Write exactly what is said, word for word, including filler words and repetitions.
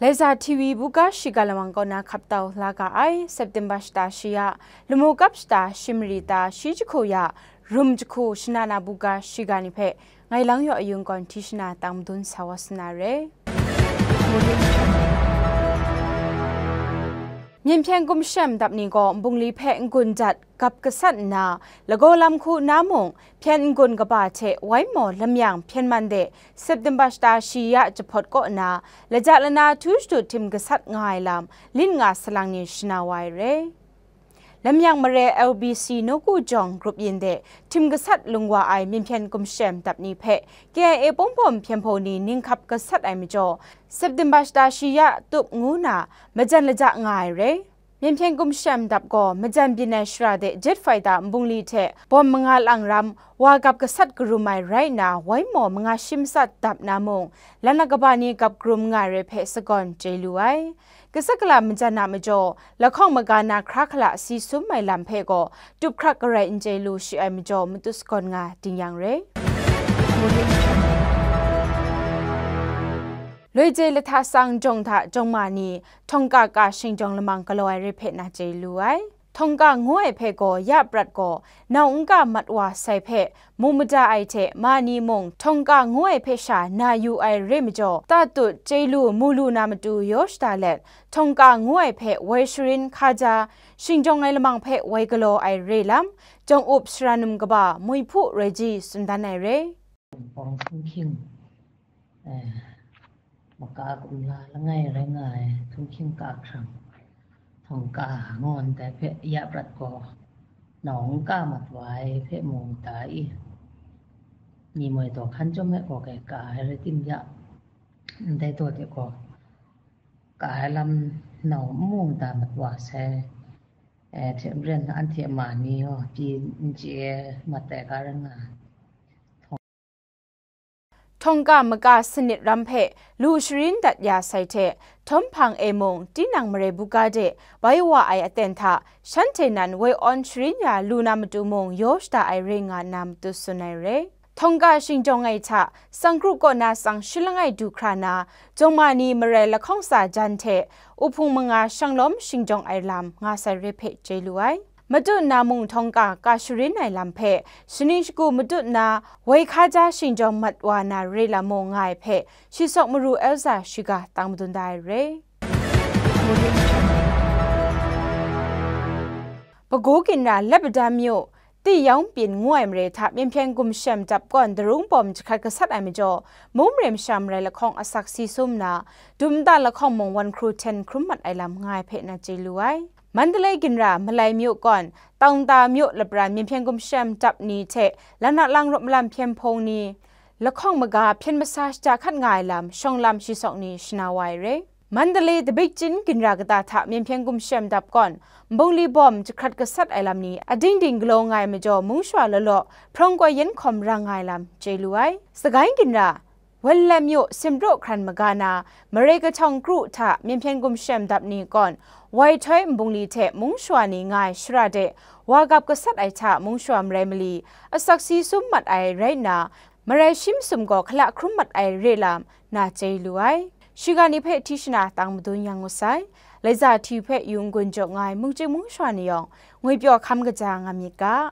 Laiza T V buga shiga lamang kaw na hkap tau la ga ai, September shata shi ya, lamu kap shata shi mari ta shi jahku ya, rum jahku shana na buga shiga ni hpe, ngai lang yaw ayung kawn hti shana tang madun sa wa suna re. Myen hpyen gumshem dap ni gaw Mbungli hpe n-gun dat gap gasat nna, lagaw lam hku na mung, hpyen n-gun kaba hte wai maw lamyang hpyen man de, September shata shi ya jahpawt kaw na, laja lana htu shadut htim gasat nga ai lam, lit nga salang ni shana wa ai re. Lamyang mare L B C nawku jawng grup yin de, htim gasat lung wa ai myen hpyen gumshem dap ni hpe, K I A pawng bawm hpyen hpaw ni ninghkap gasat ai majaw, September shata shi ya tup ngu na, majan laja nga ai re. Myen hpyen gumshem dap gaw majan byin ai shara de Jet Fighter Mbungli hte bawm manga lang ram wa gap gasat karum ai rai nna, wai maw manga shi matsat dap na mung, lana kaba ni gap karum nga ai re hpe sagawn chye lu ai. Kasa kala majan a majaw, lahkawng maga na hkra hkala si sum ai lam hpe gaw, tup hkrak garai n chye lu shi ai majaw, matut sagawn nga ding yang re. Loije lahta sang jawng hta jawng ma ni, Htawngka ka shingjawng lamang galaw ai re hpe na chye lu ai. Htawngka ngu ai hpe gaw ya prat gaw, nau nka mat wa sai hpe, mu mada ai hte ma ni mung, Htawngka ngu ai hpe sha na yu ai re majaw, tatut chye lu mu lu na matu yaw shada let, Htawngka ngu ai hpe woi sharin hkaja, shingjawng ai lamang hpe woi galaw ai re lam, jawng up sara num kaba Muihpu Raiji tsun dan ai re. Pawng hkinghking, eh, maka kumla langai rai nga ai hkinghking ka hkrang, Htawngka ngu ndai hpe ya prat gaw, nau nka mat wa ai hpe mu mada i, ni moi daw hkan chyawm e gaw kai ka ai rai tim ya, ndai daw de gaw, ka ai lam nau n mu mada mat wa sai, eh, hte maren anhte ma ni gaw pyi n chye mat ai ga rai nga ai. Htawngka maka sanit ram hpe lu sharin dat ya sai hte, htawm hpang e mung, tinang mare buga de bai wa ai aten hta, shanhte nan woi awn sharin ya lu na matu mung, yaw shada ai re nga nna matut tsun ai re. Htawngka shingjawng ai hta, Sangkru kaw na tsang shi langai du hkra na, jawng ma ni marai lahkawng tsa jan hte, uhpung manga shanglawm shingjawng ai lam nga sai re hpe chye lu ai. Matut nna mung Htawngka ka sharin ai lam hpe, shaning shagu matut nna, woi hkaja shingjawng mat wa na re lam mung nga ai hpe, Shi Sawk Maru Elza shiga tang madun da ai re. Bago ginra Lebadan myu, Ti Yawng Pyin ngu ai mare hta myen hpyen gumshem dap gawn darung bawm jahkrat gasat ai majaw, mung mare masha marai lahkawng asak si sum nna, dum nta lahkawng mung wan hkru hten hkrum mat ai lam nga ai hpe na chye lu ai. Mandalay ginra Malai myu gawn, Taungta myu lapran myen hpyen gumshem dap ni hte, lanat lang rawt malam hpyen hpawng ni, lahkawng maga hpyen masa shada hkat nga ai lam, shawng lam shi sawk ni shana wa ai re. Mandalay Dabic Chin ginra kata hta myen hpyen gumshem dap gawn, Mbungli bawm jahkrat gasat ai lam ni, ading ding galaw nga ai majaw, mung shawa law law, hprawng koi yen hkawm ra nga ai lam, chye lu ai. Sagai ginra, Wenlam myu Simpraw hkran maga na, Mare kahtawng kru hta myen hpyen gumshem dap ni gawn, woi htoi Mbungli hte mung shawa ni nga ai shara de, wa gap gasat ai hta mung shawa marai mali, asak si sum mat ai rai nna, marai shi masum gaw hkala hkrum mat ai re lam, na chye lu ai. Shiga ni hpe hti shana tang madun yang ngut sai. Laiza T V hpe yu n-gun jaw nga ai mungchying mung shawa ni yawng, ngwipyaw hkam kaja nga myit ga.